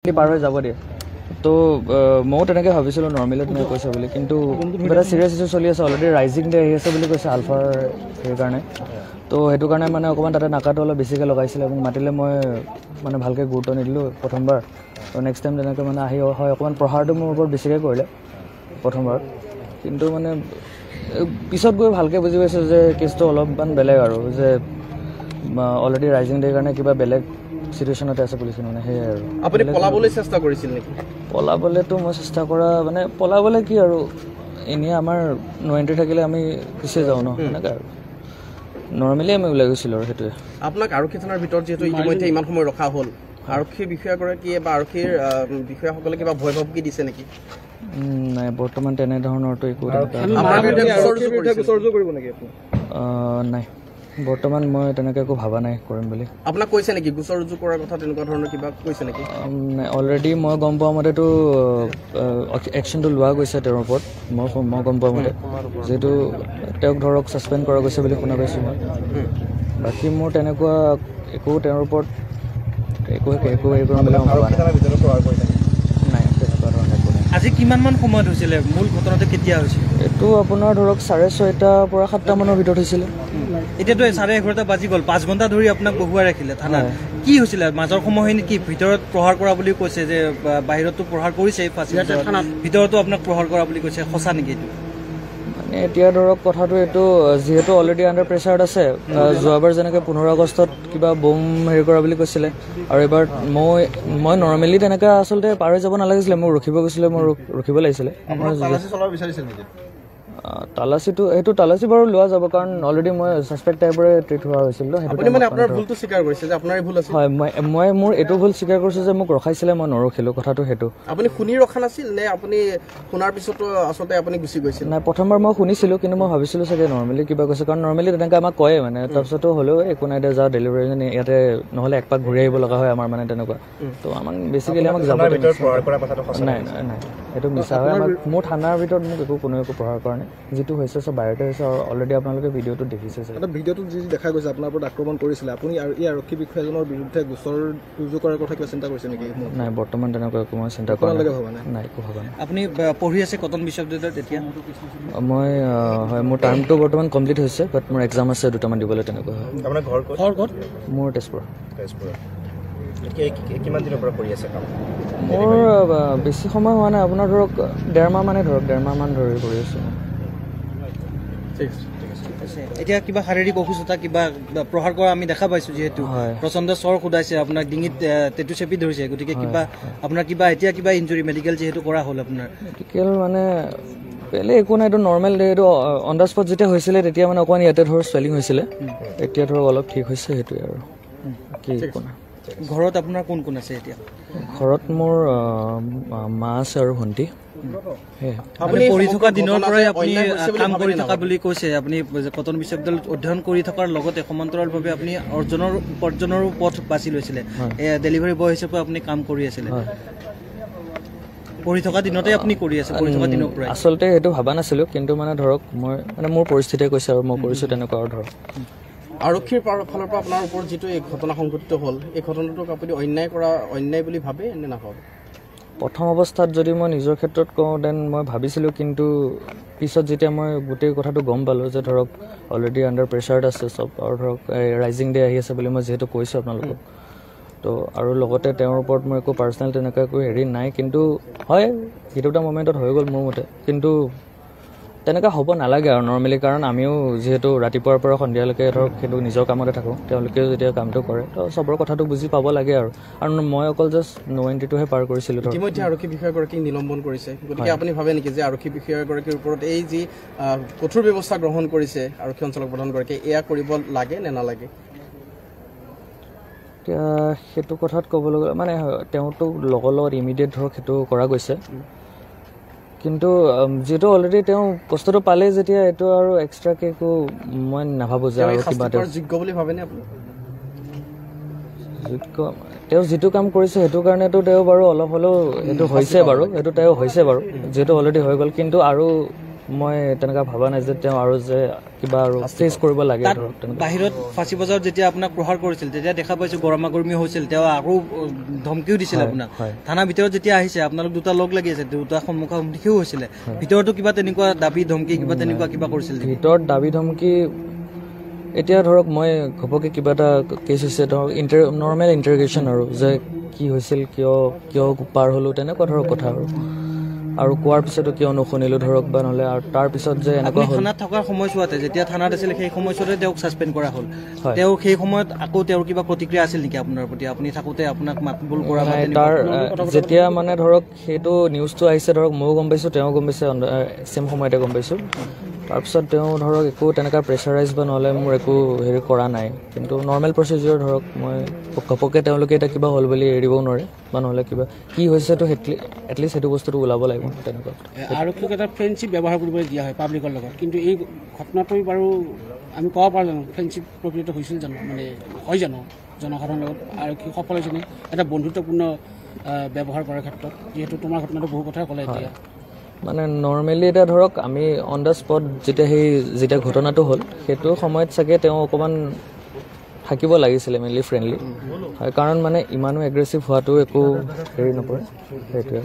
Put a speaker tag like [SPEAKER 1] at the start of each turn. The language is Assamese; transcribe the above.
[SPEAKER 1] পাৰ হৈ যাব দিয়ে। তো ময়ো তেনেকৈ ভাবিছিলোঁ নৰ্মেলি তেনেকৈ কৈছে বুলি, কিন্তু কিবা এটা চিৰিয়াছ ইছ্যু চলি আছে, অলৰেডি ৰাইজিং ডে আহি আছে বুলি কৈছে আলফাৰ, সেইকাৰণে তো সেইটো কাৰণে মানে অকণমান তাতে নাকাটো অলপ বেছিকৈ লগাইছিলে। মোক মাতিলে, মই মানে ভালকৈ গুৰুত্ব নিদিলোঁ প্ৰথমবাৰ। তো নেক্সট টাইম তেনেকৈ মানে আহি হয় অকণমান প্ৰহাৰটো মোৰ ওপৰত বেছিকৈ কৰিলে প্ৰথমবাৰ, কিন্তু মানে পিছত গৈ ভালকৈ বুজি পাইছোঁ যে কেছটো অলপমান বেলেগ আৰু যে অলৰেডি ৰাইজিং ডেৰ কাৰণে কিবা বেলেগ চিটুৱেশ্যনতে আছে পুলিচখিনি, মানে সেয়াই আৰু।
[SPEAKER 2] আপুনি পলাবলৈ চেষ্টা কৰিছিল নেকি?
[SPEAKER 1] পলাবলৈতো মই চেষ্টা কৰা মানে পলাবলৈ কি আৰু, এনেই আমাৰ ন' এণ্ট্ৰি থাকিলে আমি গুচি যাওঁ ন, সেনেকৈ আৰু নৰ্মেলি আমি ওলাই গৈছিলোঁ আৰু সেইটোৱে।
[SPEAKER 2] আপোনাক আৰক্ষী থানাৰ ভিতৰত যিহেতু ইতিমধ্যে ইমান সময় ৰখা হ'ল, আৰক্ষী বিষয়াগৰাকীয়ে বা আৰক্ষীৰ বিষয়াসকলে কিবা ভয় ভাবুকি দিছে নেকি?
[SPEAKER 1] নাই, বৰ্তমান তেনেধৰণৰতো একো নাই, বৰ্তমান মই তেনেকৈ একো ভবা নাই কৰিম বুলি।
[SPEAKER 2] আপোনাক কৈছে নেকি গোচৰ ৰুজু কৰাৰ কথা, তেনেকুৱা ধৰণৰ কিবা কৈছে নেকি?
[SPEAKER 1] অলৰেডি মই গম পোৱা মতেতো একশ্যনটো লোৱা গৈছে তেওঁৰ ওপৰত, মই গম পোৱা মতে, যিহেতু তেওঁক ধৰক ছাছপেণ্ড কৰা গৈছে বুলি শুনা পাইছোঁ মই। বাকী মোৰ তেনেকুৱা একো তেওঁৰ ওপৰত একো একো হেৰি কৰিম বুলি মই ভবা নাই, নাই তেনেকুৱা ধৰণৰ একো নাই।
[SPEAKER 3] আজি কিমানমান সময়ত হৈছিলে মূল ঘটনাটো, কেতিয়া হৈছিলে?
[SPEAKER 1] এইটো আপোনাৰ ধৰক 6:30ৰ পৰা 7টা মানৰ ভিতৰত হৈছিলে।
[SPEAKER 3] এতিয়াতো 11:30 বাজি গ'ল, 5 ঘণ্টা ধৰি আপোনাক বহুৱাই ৰাখিলে থানাত। কি হৈছিলে মাজৰ সময়খিনি? কি ভিতৰত প্ৰহাৰ কৰা বুলি কৈছে যে, বাহিৰতো প্ৰহাৰ কৰিছে, ভিতৰতো আপোনাক প্ৰহাৰ কৰা বুলি কৈছে, সঁচা নেকি এইটো?
[SPEAKER 1] মানে এতিয়া ধৰক কথাটো এইটো, যিহেতু অলৰেডি আণ্ডাৰ প্ৰেছাৰত আছে, যোৱাবাৰ যেনেকৈ 15 আগষ্টত কিবা বোম হেৰি কৰা বুলি কৈছিলে, আৰু এইবাৰ মই নৰ্মেলি তেনেকৈ আচলতে পাৰ হৈ যাব নালাগিছিলে, মোক ৰখিব গৈছিলে, মই ৰখিব লাগিছিলে। তালাচীটো সেইটো তালাচী বাৰু লোৱা যাব, কাৰণ অলৰেডি মই ছাছপেক্ট টাইপৰে ট্ৰিট হোৱা হৈছিল। হয়, মই মোৰ এইটো ভুল স্বীকাৰ কৰিছোঁ যে মোক ৰখাইছিলে, মই নৰখিলোঁ, কথাটো সেইটো।
[SPEAKER 2] আপুনি শুনি ৰখা নাছিল নে আপুনি শুনাৰ পিছতো আচলতে আপুনি গুচি গৈছিল?
[SPEAKER 1] নাই, প্ৰথমবাৰ মই শুনিছিলোঁ, কিন্তু মই ভাবিছিলোঁ চাগে নৰ্মেলি কিবা কৈছে, কাৰণ নৰ্মেলি তেনেকৈ আমাক কয়ে মানে। তাৰপিছতো হ'লেও একো নাই দে, যাওঁ ডেলিভাৰী ইয়াতে, নহ'লে একপাক ঘূৰি আহিব লগা হয় আমাৰ, মানে তেনেকুৱা। তো আমাক বেচিকেলি আমাক যাব নাই নাই নাই, সেইটো মিছা হয়। আমাক মোৰ থানাৰ ভিতৰত মোক একো কোনো একো প্ৰহাৰ কৰা নাই, যিটো হৈছে চব বাহিৰতে হৈছে। আৰু অলৰেডি আপোনালোকে ভিডিঅ'টো দেখিছে চাগে,
[SPEAKER 4] ভিডিঅ'টোত যি দেখা গৈছে আপোনাৰ ওপৰত আক্ৰমণ কৰিছিলে, আপুনি আৰু এই আৰক্ষী বিষয়াজনৰ বিৰুদ্ধে গোচৰ ৰুজু কৰাৰ কথা কিবা চিন্তা কৰিছে নেকি?
[SPEAKER 1] নাই, বৰ্তমান তেনেকুৱা একো মই চিন্তা কৰা নাই, নাই একো ভবা নাই।
[SPEAKER 3] আপুনি পঢ়ি আছে কটন বিশ্ববিদ্যালয়ত এতিয়া?
[SPEAKER 1] মই হয়, মোৰ টাৰ্মটো বৰ্তমান কমপ্লিট হৈছে, বাট মোৰ এক্সাম আছে দুটামান দিবলৈ, তেনেকুৱা হয়।
[SPEAKER 5] আপোনাৰ ঘৰ ক'ত?
[SPEAKER 3] ঘৰ ক'ত?
[SPEAKER 1] মোৰ তেজপুৰ।
[SPEAKER 5] তেজপুৰত। কিমান দিনৰ পৰা কৰি আছে কাম?
[SPEAKER 1] মোৰ বেছি সময় হোৱা নাই, আপোনাৰ ধৰক 1.5 মাহ মানে, ধৰক 1.5 মাহমান ধৰি কৰি আছোঁ।
[SPEAKER 3] এতিয়া কিবা শাৰীৰিক অসুস্থতা কিবা প্ৰহাৰ কৰা আমি দেখা পাইছোঁ, যিহেতু প্ৰচণ্ড চৰ সোধাইছে আপোনাক, ডিঙিত টেটু চেপি ধৰিছে, গতিকে কিবা আপোনাৰ কিবা এতিয়া কিবা ইঞ্জুৰি মেডিকেল যিহেতু কৰা হ'ল আপোনাৰ?
[SPEAKER 1] মেডিকেল মানে বেলেগ একো নাই, এইটো নৰ্মেল, এইটো অন the spot যেতিয়া হৈছিলে তেতিয়া মানে অকণমান ইয়াতে ধৰক চুৱেলিং হৈছিলে, এতিয়া ধৰক অলপ ঠিক হৈছে, সেইটোৱে আৰু কি একো নাই।
[SPEAKER 3] ঘৰত আপোনাৰ কোন কোন আছে এতিয়া?
[SPEAKER 1] ঘৰত মোৰ মা আছে আৰু ভণ্টি।
[SPEAKER 3] আপুনি পঢ়ি থকা দিনৰ পৰাই আপুনি কাম কৰি থকা বুলি কৈছে, আপুনি কটন বিশ্ববিদ্যালয়ত অধ্যয়ন কৰি থকাৰ লগতে সমান্তৰালভাৱে আপুনি উপাৰ্জনৰো পথ বাছি লৈছিলে, ডেলিভাৰী বয় হিচাপে আপুনি কাম কৰি আছিলে, পঢ়ি থকা দিনতে আপুনি কৰি আছে, পঢ়ি থকা দিনৰ পৰাই?
[SPEAKER 1] আচলতে সেইটো ভবা নাছিলোঁ, কিন্তু মানে ধৰক মই মানে মোৰ পৰিস্থিতিয়ে কৈছে আৰু মই কৰিছোঁ তেনেকুৱা। আৰু ধৰক
[SPEAKER 2] আৰক্ষীৰ ফালৰ পৰা আপোনাৰ ওপৰত যিটো এই ঘটনা সংঘটিত হ'ল, এই ঘটনাটোক আপুনি অন্যায় বুলি ভাবে নে নাভাবে?
[SPEAKER 1] প্ৰথম অৱস্থাত যদি মই নিজৰ ক্ষেত্ৰত কওঁ, then মই ভাবিছিলোঁ, কিন্তু পিছত যেতিয়া মই গোটেই কথাটো গম পালোঁ যে ধৰক অলৰেডি আণ্ডাৰ প্ৰেছাৰত আছে চব, আৰু ধৰক এই ৰাইজিং ডে আহি আছে বুলি মই যিহেতু কৈছোঁ আপোনালোকক, তো আৰু লগতে তেওঁৰ ওপৰত মোৰ একো পাৰ্চনেল তেনেকুৱা একো হেৰি নাই, কিন্তু হয় সেইটো এটা মমেণ্টত হৈ গ'ল মোৰ মতে, কিন্তু তেনেকুৱা হ'ব নালাগে আৰু নৰ্মেলি, কাৰণ আমিও যিহেতু ৰাতিপুৱাৰ পৰা সন্ধিয়ালৈকে ধৰক সেইটো নিজৰ কামতে থাকোঁ, তেওঁলোকেও যেতিয়া কামটো কৰে তো চবৰ কথাটো বুজি পাব লাগে আৰু। আৰু মই অকল জাষ্ট ন' এণ্ট্ৰিটোহে পাৰ কৰিছিলোঁ।
[SPEAKER 2] ইতিমধ্যে আৰক্ষী বিষয়াগৰাকীক নিলম্বন কৰিছে, গতিকে আপুনি ভাবে নেকি যে আৰক্ষী বিষয়াগৰাকীৰ ওপৰত এই যি কঠোৰ ব্যৱস্থা গ্ৰহণ কৰিছে আৰক্ষী সঞ্চালক প্ৰধানগৰাকীয়ে, এয়া কৰিব লাগে নে নালাগে?
[SPEAKER 1] এতিয়া সেইটো কথাত ক'বলৈ গ'লে মানে তেওঁতো লগৰ লগত ইমিডিয়েট ধৰক সেইটো কৰা গৈছে, কিন্তু যিহেতু অলৰেডি তেওঁ কষ্টটো পালেই যেতিয়া, এইটো আৰু এক্সট্ৰাকৈ একো মই নাভাবোঁ যে আৰু কিবা
[SPEAKER 2] যোগ্য বুলি ভাবেনে আপুনি?
[SPEAKER 1] যোগ্য তেওঁ যিটো কাম কৰিছে সেইটো কাৰণেতো তেওঁ বাৰু অলপ হ'লেও সেইটো হৈছে বাৰু, সেইটো তেওঁ হৈছে বাৰু, যিহেতু অলৰেডি হৈ গ'ল, কিন্তু আৰু মই তেনেকুৱা ভবা নাই যে তেওঁ আৰু যে কিবা আৰু ফেচ কৰিব লাগে। ধৰক
[SPEAKER 3] বাহিৰত ফাঁচী বজাৰত যেতিয়া আপোনাক প্ৰহাৰ কৰিছিল তেতিয়া দেখা পাইছোঁ গৰমা গৰমি হৈছিল, তেওঁ আৰু ধমকিও দিছিল আপোনাক। থানাৰ ভিতৰত যেতিয়া আহিছে আপোনালোক দুটা লগ লাগি আছে, দুটা সন্মুখাসন্মুখিও হৈছিলে, ভিতৰতো কিবা তেনেকুৱা দাবী ধমকি কিবা তেনেকুৱা কিবা কৰিছিল?
[SPEAKER 1] ভিতৰত দাবী ধমকি এতিয়া ধৰক মই ঘপককৈ কিবা এটা কেছ হৈছে, ধৰক নৰ্মেল ইণ্টাৰগেশ্যন আৰু যে কি হৈছিল, কিয় কিয় পাৰ হ'লোঁ, তেনেকুৱা ধৰক কথা আৰু আৰু কোৱাৰ পিছতো কিয় নুশুনিলোঁ ধৰক, বা নহ'লে আৰু তাৰপিছত যে এনেকুৱা হ'ল।
[SPEAKER 3] থানাত থকাৰ সময়ছোৱাতে যেতিয়া থানাত আছিল সেই সময়ছোৱাতে তেওঁক ছাছপেণ্ড কৰা হ'ল, তেওঁ সেই সময়ত আকৌ তেওঁৰ কিবা প্ৰতিক্ৰিয়া আছিল নেকি আপোনাৰ প্ৰতি? আপুনি থাকোঁতে আপোনাক মাতবোল কৰা
[SPEAKER 1] তাৰ যেতিয়া মানে ধৰক সেইটো নিউজটো আহিছে, ধৰক ময়ো গম পাইছোঁ, তেওঁ গম পাইছে, ছেম সময়তে গম পাইছোঁ। তাৰপিছত তেওঁ ধৰক একো তেনেকুৱা প্ৰেছাৰাইজ বা নহ'লে মোৰ একো হেৰি কৰা নাই, কিন্তু নৰ্মেল প্ৰচিডিউৰ ধৰক মই ঘপককৈ তেওঁলোকে এতিয়া কিবা হ'ল বুলি এৰিবও নোৱাৰে, বা নহ'লে কিবা কি হৈছে তো এটলিষ্ট সেইটো বস্তুটো ওলাব লাগিব। তেনেকুৱা
[SPEAKER 6] আৰক্ষীক এটা ফ্ৰেণ্ডশ্বিপ ব্যৱহাৰ কৰিবলৈ দিয়া হয় পাব্লিকৰ লগত, কিন্তু এই ঘটনাটোৱে বাৰু আমি ক'ব পাৰোঁ জানো ফ্ৰেণ্ডশ্বিপ প্ৰকৃত হৈছিল জানো, মানে হয় জানো জনসাধাৰণৰ লগত আৰক্ষী সফল হৈছেনে এটা বন্ধুত্বপূৰ্ণ ব্যৱহাৰ কৰাৰ ক্ষেত্ৰত? যিহেতু তোমাৰ ঘটনাটো বহু কথাই ক'লে এতিয়া
[SPEAKER 1] মানে নৰ্মেলি এতিয়া ধৰক আমি অন the spot যেতিয়া সেই যেতিয়া ঘটনাটো হ'ল সেইটো সময়ত চাগে তেওঁ অকণমান থাকিব লাগিছিলে মেইনলি ফ্ৰেণ্ডলি হয়, কাৰণ মানে ইমানো এগ্ৰেছিভ হোৱাটো একো হেৰি নপৰে, সেইটোৱে।